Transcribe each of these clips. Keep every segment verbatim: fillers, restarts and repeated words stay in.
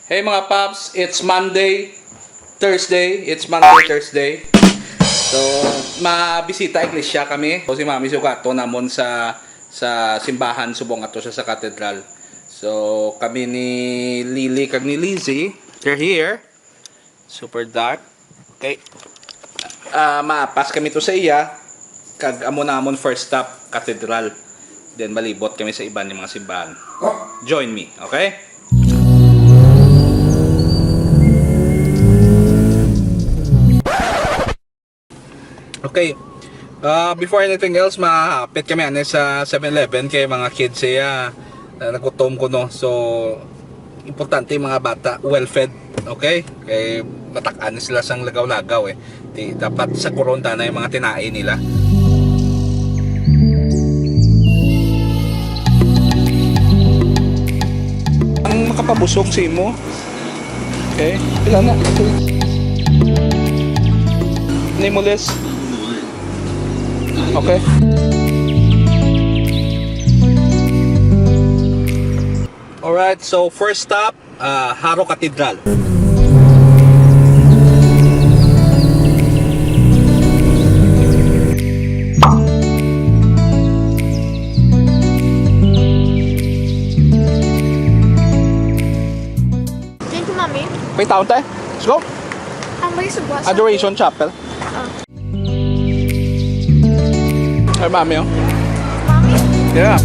Hey mga paps, it's Monday, Thursday, it's Monday, Thursday. So, mabisita iglesia kami. So, si Mami sugaton namon sa sa simbahan subong ato siya sa katedral. So, kami ni Lily kag ni Lizzie, they're here. Super dark. Okay. Ah, mapas kami to sa iya, kag amo na amon first stop, katedral. Then malibot kami sa iban nga mga simbahan. Join me, okay? Okay. Ah, before anything else, mahapit kami ani sa Seven Eleven kay mga kids siya, ah, nagutom ko, no. So, importante yung mga bata, well fed, okay? Kay matak-an sila sang lagaw-lagaw eh. Di, dapat sa kuron na yung mga tinae nila. Ang makapabusog sa imo. Okay? Pila na? Nameless. Okay. Alright, so first stop, uh, Jaro Cathedral. Diyan ko, Mami. May taon tayo? Let's go. Ang may sugwa sa Adoration Chapel. Ah. Ay, Mami, oh. Mami? Yeah.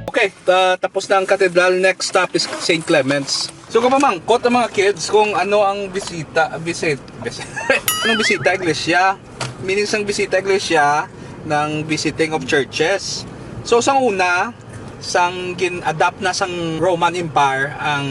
Okay, ta- tapos na ang katedral. Next stop is Saint Clement's. So, kapamangkot ang mga kids kung ano ang bisita, visit, visit, anong bisita iglesia, meaning sang bisita iglesia, ng visiting of churches. So, sang una, sang gin-adapt na sang Roman Empire ang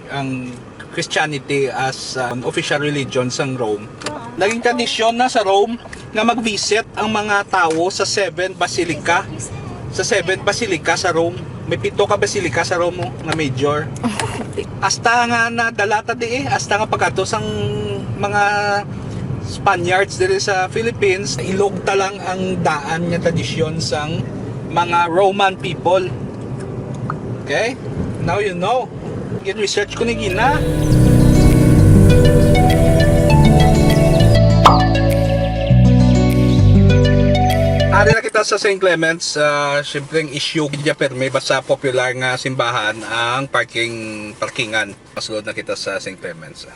ang Christianity as, uh, an official religion sang Rome. Naging tradisyon na sa Rome nga mag-visit ang mga tawo sa seven basilica. Sa seven basilica sa Rome. May pito ka basilica sa Rome, oh, nga major. Hasta nga nadala ta di eh, hasta nga pagkadto sang mga Spaniards diri sa Philippines, ilog ta lang ang daan nga tradisyon sang mga Roman people. Okay? Now you know. Gin-research ko ni gina. Ari na kita sa Saint Clement's. Ah, siyempre, ang issue gid permi basta popular nga simbahan ang parking, parkingan. Masulod na kita sa Saint Clement's.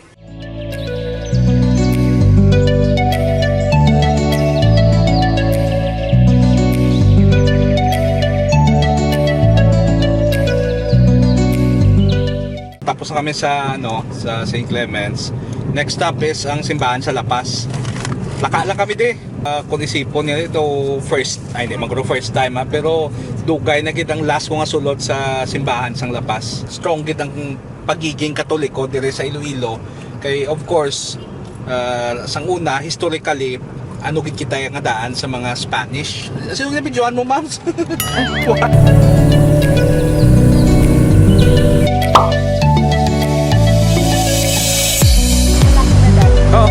Tapos na kami sa, ano, sa Saint Clement's. Next stop is ang simbahan sa La Paz. Laka lang kami di. Ah, kung isipon nga ito first, ay hindi, magro first time ha, pero dugay na gid ang last ko nga sulod sa simbahan sang La Paz. Strong gid ang pagiging Katoliko diri sa Iloilo. Kay, of course, ah, sang una, historically, ano gid kita nga daan sa mga Spanish. Sino nga videohan mo, ma'am? Oh.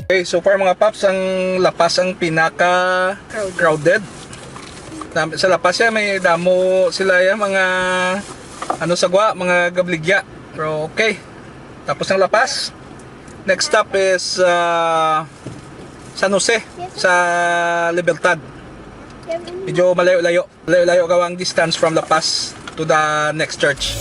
Okay, so far mga paps, ang La Paz ang pinaka crowded. Na- Sa La Paz ya, may damo sila ya, mga ano sa gwa, mga gabligya. Pero okay. Tapos ang La Paz. Next stop is uh, San Jose sa Libertad. Medyo malayo-layo. Layo-layo ka ang distance from La Paz to the next church.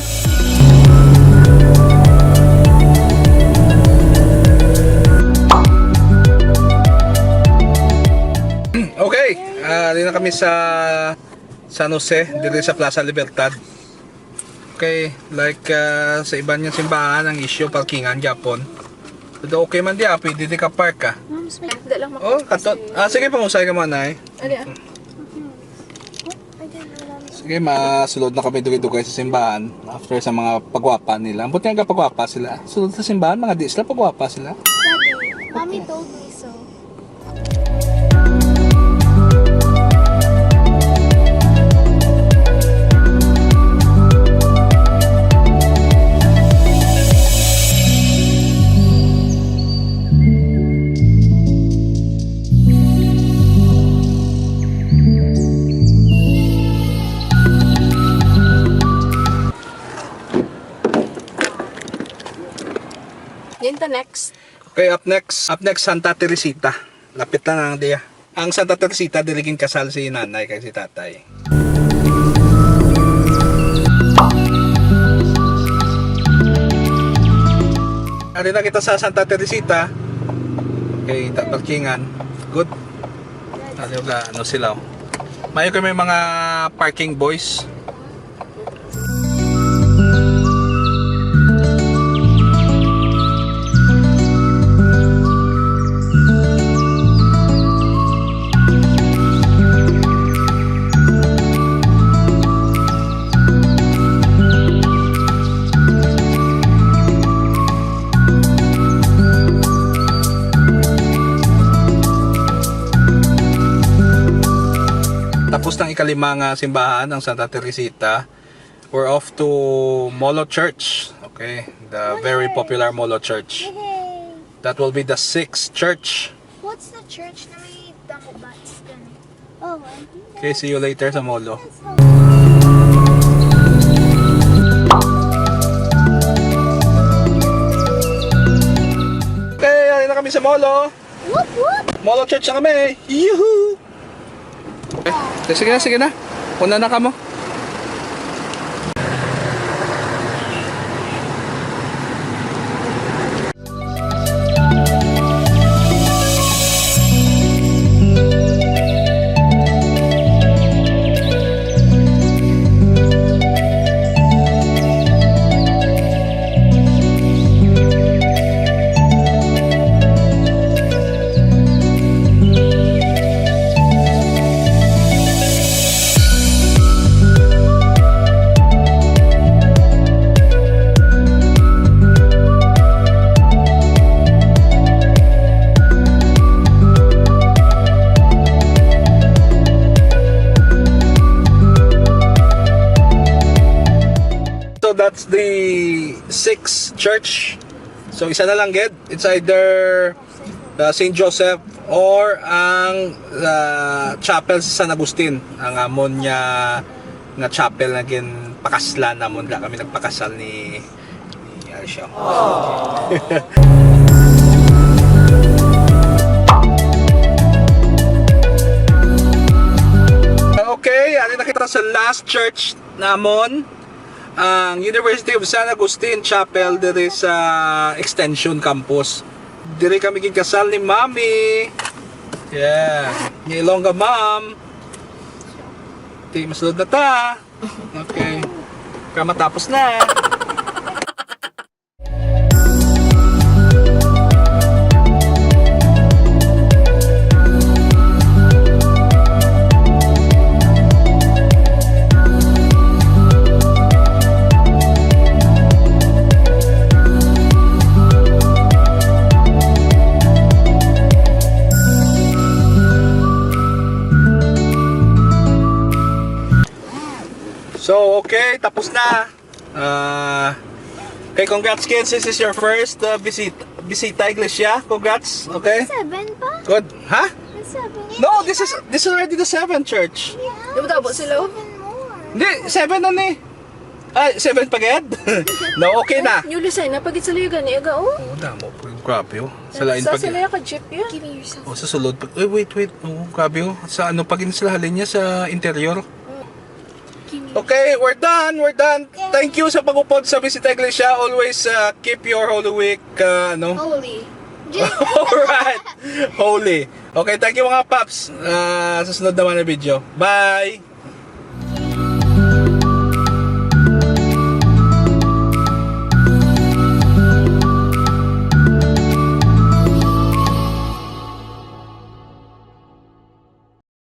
Okay, ah, di na kami sa San Jose, diri sa Plaza Libertad. Okay, like, ah, sa iban nga simbahan, ang issue parkingan gyapon. Pero okay man diya, pwede di ka park ka. Ma'am, may... Dala lang. Oh, katot. Ah, sige, pangusay ka man, ay. Ano yan? Sige, masulod na kami dugay-dugay sa simbahan after sa mga pagwapa nila. Ang buti nga pagwapa sila. Sulod sa simbahan, mga di sila pagwapa sila. Daddy, Mommy told me so. Yun the next. Okay, up next. Up next, Santa Teresita. Lapit lang ang diya. Ang Santa Teresita, diri ginkasal si nanay kag si tatay. Ari na kita sa Santa Teresita. Okay, ta parkingan. Good. Ano ga, ano sila, oh. Mayo kami mga parking boys. Tapos ng ikalima nga simbahan, ang Santa Teresita. We're off to Molo Church. Okay, the very popular Molo Church. Yay! That will be the sixth church. What's the church na may damo bats dun? Oh, I think... Okay, see you later sa Molo. Okay, ari na kami sa Molo. Whoop, whoop. Molo Church na kami. Yuhu! Eh, sige na, sige na. Una na ka mo. So that's the sixth church. So isa na lang gid. It's either uh, Saint Joseph or ang uh, chapel sa San Agustin, ang amon nga nga chapel na ginpakaslan namon, da kami nagpakasal ni, ni Aisha. Okay, ari na kita sa last church namon, ang University of San Agustin Chapel diri sa Extension Campus. Diri kami ginkasal ni Mami. Yeah. Ni Ilongga Ma'am. Ti, masulod na ta. Okay. Kamatapos na. So, okay, tapos na. Ah, okay, congrats, kids. This is your first uh, visit, bisita iglesia. Congrats. Okay. Seven pa? Good. Ha? May seven. No, this is this is already the seventh church. Yeah. Di ba tabo sila, oh? Seven more. Hindi, seven na ni. Ay, seven pa gid? No, okay na. New Lucena, pagit sa luyo gani, aga, oh. Oo, damo. Grabe, oh. Sa lain Sa pag sila ka jeep yun. Give me yourself. Oh, sa sulod pag, eh, wait, wait. Oh, grabe, oh. Sa ano pag sila halin niya sa interior? Okay, we're done. We're done. Thank you sa pag-upod sa Bisita Iglesia. Always uh, keep your Holy Week uh, ano? Holy. All right. Holy. Okay, thank you mga paps. Uh, sa sunod naman na video. Bye.